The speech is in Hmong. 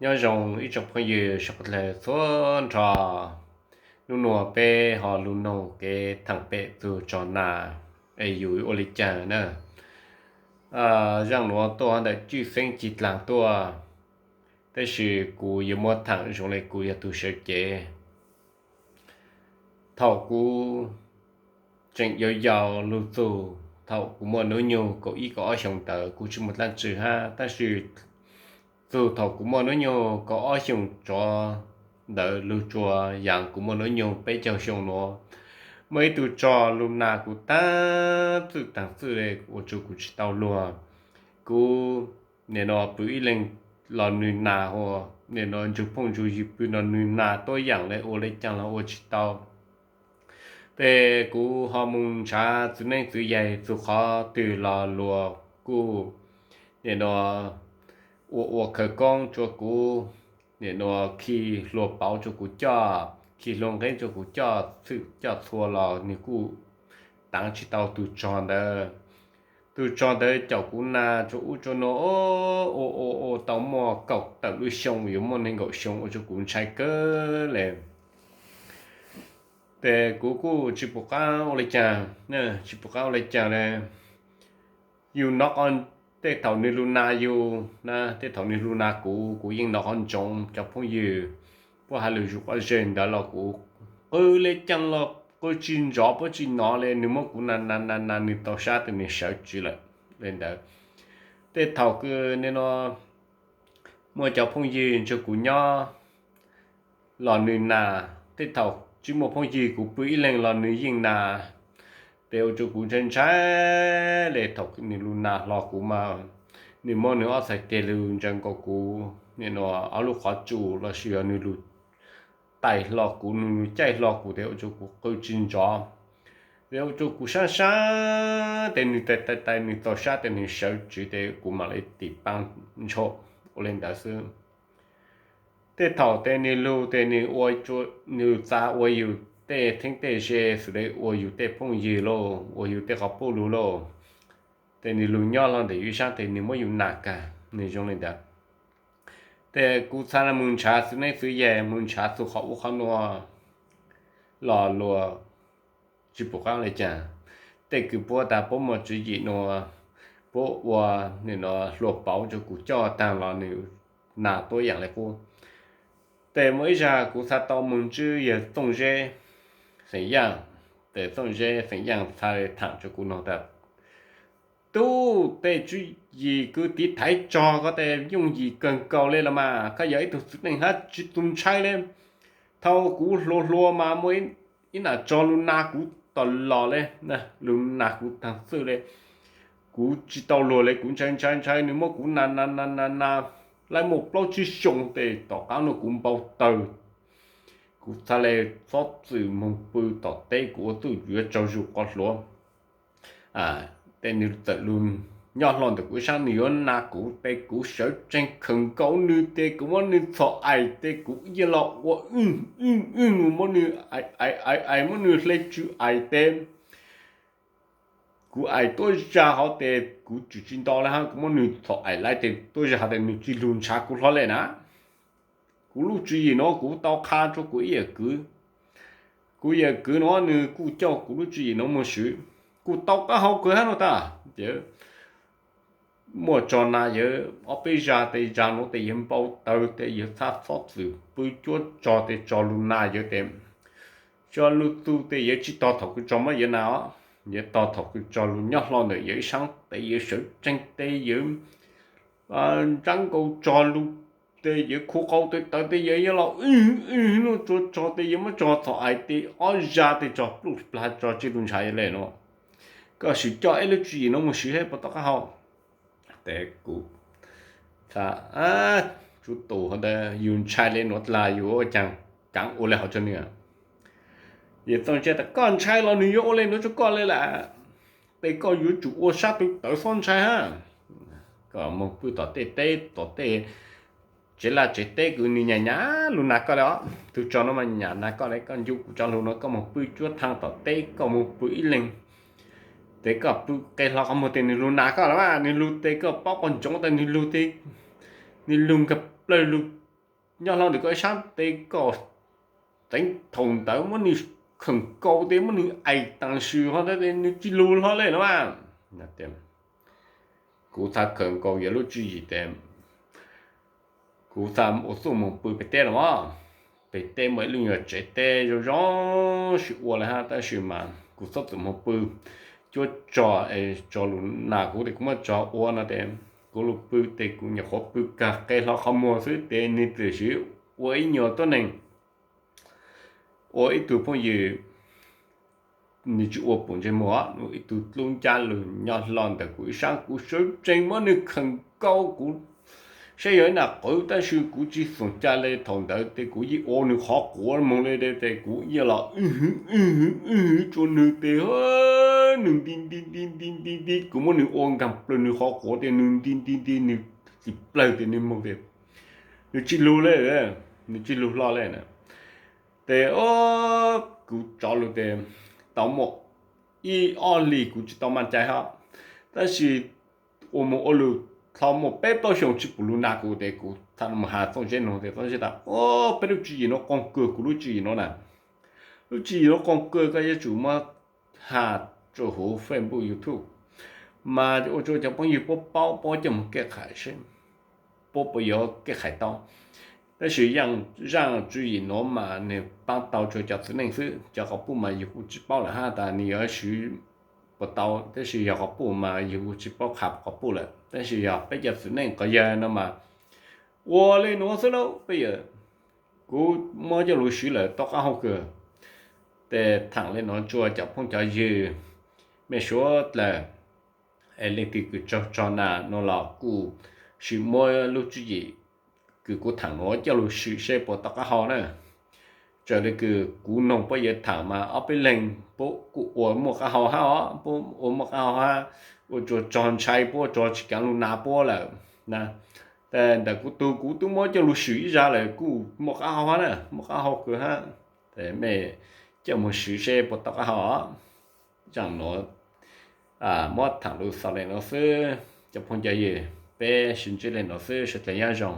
Nyob zoo ib tsoom phooj ywg sawv daws txhua nrho. Hnub nuav peb ho lug noog kev theem pem txug tsov nas es yus ua le caag na. Zaaj nuav tuaj ntawm cwj xeeb ci dlaag tuaj, tab sis kuv yuav muab theem zoo le kuv yog tug sawv cev. Thaum kuv tseem yau yau lug txug, thaum kuv muaj nub nyug kaum ib kaum ob xyoos ntawd kuv tsi muaj dlaab tsi hab, tab sis txug thaum kuv muaj nub nyug kaum ob xyoos tsov ntawd lug tsua yaav kuv muaj nub nyug peb caug xyoo nuav, muaj ib tug tsov lug nas kuv taag txwj taag txwj le ua rua kuv tsi tau luag. Kuv nim no pw ib leeg los nwg nas, ua nim no nrug phooj nrug ywg pw no nwg nas tuab yaam le ua le caag los ua tsi tau. Tes kuv ho moog nrhav txug neeb txug yaig txug qhov twg los luag kuj nim no ua ua khawv koob rua kuv, nim no khi hlua pauv rua kuv coj, khi hlua nqeeb rua kuv coj, txhwm coj txhua los nwg kuj taav tsi tau tug tsov ntawd. Tug tsov ntawd caum kuv nas rua ub rua nuav ua ua ua tau muaj kaum tawm lub xyoo yuav muaj neeg nkaum xyoo ua rua kuv ntshai kawg le. Tes kuv kuj tsi pum qaab ua le caag, tsi pum qaab ua le caag le. Yus nov qo, tej thaum nwg lug nas yus na, tej thaum nwg lug nas kuv, kuv yeej nov qo ntsoov cov phooj ywg puab has lug zug qo ze ntawd los kuv qw le caag los qw tsi nrov puab tsi nov le, nwg muab kuv nas nas nas nas nwg tau sab tes nwg sawv tsev lawm le ntawd. Tej thaum kws nim no muaj cov phooj ywg nrug kuv nyob los nwg nas, tej thaum tsi muaj phooj ywg kuv pw ib leeg los nwg yeej nas. Tes ua rua kuv ntshai ntshai le thaum nwg lug nas hlo kuv mas, nwg muab nwg ob txhais tes lug ntsaws nkaus kuv nim no ob lub qhov tsua lossis yog nwg lug tais hlo kuv, nwg lug caij hlo kuv tes ua rua kuv qw tsi nrov. Tes ua rua kuv sab sab tes nwg tais tais tais nwg tau sab tes nwg sawv tsev tes kuv mam le tis paab ntshua ua le ntawd xwb. Tej thaum tes nwg lug tes nwg ua, nwg txav ua yus tej theeb tej ze xws le ua yus tej phooj ywg lauj, ua yus tej qhov puj lug lauj, tes nwg lug nyob hlo ntawm yus ib sab tes nwg muab yus nas kag, nwg zoo le ntawd. Tes kuv txhad moog nrhav txug neeb txug yaig, moog nrhav txug qhov ub qhov nuav los luag tsi pum qaab le caag. Tej kws puab tas puab muaj tswv yim nuav, puab ua nim no hlua pauv rua kuv coj taag los nwg nas tuab yaam le qub. Tes muaj ib zag kuv txhad tau moog ntsib yawg Txooj Zeb Xeem Yaaj, tes Txooj Zeb Xeem Yaaj txhad le thaam rua kuv noog tas, tub, tej tswv yim kws tiv thaiv tsog koj tes yooj yim kawg nkaus le los mas, koj yog ib tug txiv neej hab tsi tu ntshai le. Thaum kuv hluas hluas mas muaj ib nam tsog lug nas kuv tom los le, lug nas kuv taag txwj le. Kuv tsi tau luag le, kuv ntshai ntshai ntshai, nwg muab kuv nas nas nas nas nas, lawv muaj plaub tsib xyoo tes tom qaab nuav kuv npau tawg. Kuv txhad le txhob txwm moog pw tom teb, kuv ua txuj yuav tsaug zug qhov hluas. Tes nwg txawm lug nyob hlo ntawm kuv ib sab, nwg yuav nas kuv tes kuv sawv tsees khaws nkaus nwg tes kuv muab nwg txhom aim tes kuv yeej los ua wj wj wj, muab nwg aim aim aim, muab nwg hle tsw aim tes kuv aim tuab zag hov tes kuv tswm tsi nto le hab, kuv muab nwg txhom aim lawm tes tuab zag hov tes nwg tsi lug nrhav kuv hlo le na. Kuv lub tswv yim nuav kuv tau qha rua kuv ib yawm kwv. Kuv yawm kwv nuav nwg kuj coj kuv lub tswv yim nuav moog swv, kuj tau qab hau kawg hab nuav tas. Muaj tsog nas yawg ob peb zag tes zag nuav tes yawg npau tawg tes yawg txhad txhob txwm pw cuab tsog tes tsog lug nas yawg tes tsog lug txug tes yawg tsi tog thaum kws tsog muab yawg nas os, yawg tog thaum kws tsog lug nyob hlo ntawm yawg ib sab tes yawg sawv tsees tes yawg ntsab nkaus tsog lug tes yawg khu qau tes tawv tes yawg yeej los wj wj nuav rua tsog tes yawg muab tsog txhom aim tes ob zag tes tsog pluj plag tsog tsi lug nrhav le nuav. Koj swm coj ib lub tswv yim nuav moog swv hab puas tau qab hau? Tes kuv txhad, tsub tus hov ntawd yus ntshai le nuav dlaag yus ua caag kaav ua le hov rua nwg. Yawg Txooj Zeb tas koj ntshai los nwg yuav ua le nuav rua koj le lawm. Tes koj yuav tsum ua sab tw tawv txhob ntshai hab. Koj moog pw tom tej teb tom tej tsev laj tsev teb kws nwg nyam nyam lug nas koj le os. Tug tsog nuav mas nyam nas koj le, koj ncu kuv tsov lug nuav koj moog pw cuab thaab tom teb, koj moog pw ib leeg tes koj pw qe hlo qhov muag tes nwg lug nas koj le mas, nwg lug tes koj paub qhov ntsoov tas nwg lug tes nwg lug nkag plawg lug nyob hlo ntawm koj ib sab tes, koj teev thaum ntawd muab nws khaws nkaus tes muab nws aim taag swm ho ntawd tes nws tsis lug hlo le no mas. Kuv txhaj khaws nkaus yog lub tswv yim tes kuv txhaj ua txuj moog pw pem teb los mas. Pem teb muaj ib lub nyuag tsev teb zoo zoo sib ua le hab tab sis mas kuv txhob txwm moog pw cuab tso es tso lug nas kuv tes kuv muab tso ua no tes kuv lug pw tes kuv nyuam qhuav pw kag qe hlo qhov muag xwb tes nwg txawm sim ua ib nyuag tuab neeg, ua ib tug phooj ywg, nws tsis ua pum ntsej muag, ib tug dlub ncaj lug nyob hlo ntawm kuv ib sab, kuv sawv tsees muab nws khaws nkaus kuv saib yog ib nam qwv tab sis kuv tsis xoom ca le thaum ntawd tes kuv yeej ua nws qhov quav moog le tes kuv yeej los wb hwv tsua nws tes nws nti nti nti nti nti nti, kuv muab nws ua nkaag plawg nws qhov quav tes nws nti nti nti nws txim plawg tes nws moog tes nws tsis lug le, nws tsis lug hlo le na. Tes kuv tsov lug tes tau muaj ib ob hlis kuv tsis tau maj cai hab, tab sis ua moog ua lug dhau muaj peb plaub xyoos tsis pum lug nas kuv tes kuv txhaj moog has Txooj Zeb nug tes Txooj Zeb tas, o, peb lub tswv yim nuav qoog kawg kuv lub tswv yim nuav na. Lub tswv yim nuav qoog kawg koj yuav tsum muab has rua huv Facebook YouTube mas ua rua cov phooj ywg puab paub, puab coj moog kej khais seb puab puas yuav kej khais tau. Tab sis zaaj tswv yim nuav mas nwg paab tau rua cov txiv neej xwb, cov quas puj mas yug kuj tsis paub lawm hab tas nwg yuav swv puas tau, tab sis yog quas puj mas yug kuj tsis paub qha quas puj lawm, tab sis yog peb cov txiv neej quas yawg no mas ua le nuav xwb lauj peb yawg. Kuv muab coj lug swv lawm tau qab hau kawg. Tes thaam le nuav rua cov phooj cov ywg mej suav dlawg, es leej twg kws tsaug tsaug na no los kuj sim muab lub tswv yim kws kuv thaam nuav coj lug swv seb puas tau qab hau na. Raws le kws kuv noog puab yawg thaam mas ob peb leeg puab kuj ua muaj qab hau hab os, puab ua muaj qab hau hab, ua rua tsaug ntshai puab, tsaug tsis kaav lug nas puab lawm na. Tes ntawm kuv tug kuv tub muab coj lug swv ib zag lawm kuj muaj qab hau hab na, muaj qab hau kawg hab. Mej coj moog swv seb puas tau qab hau. Zaaj nuav muab thaam lug xaus le nuav xwb cov phooj cov ywg, peb sib ntsib le nuav xwb, sawv dlawg nyob zoo.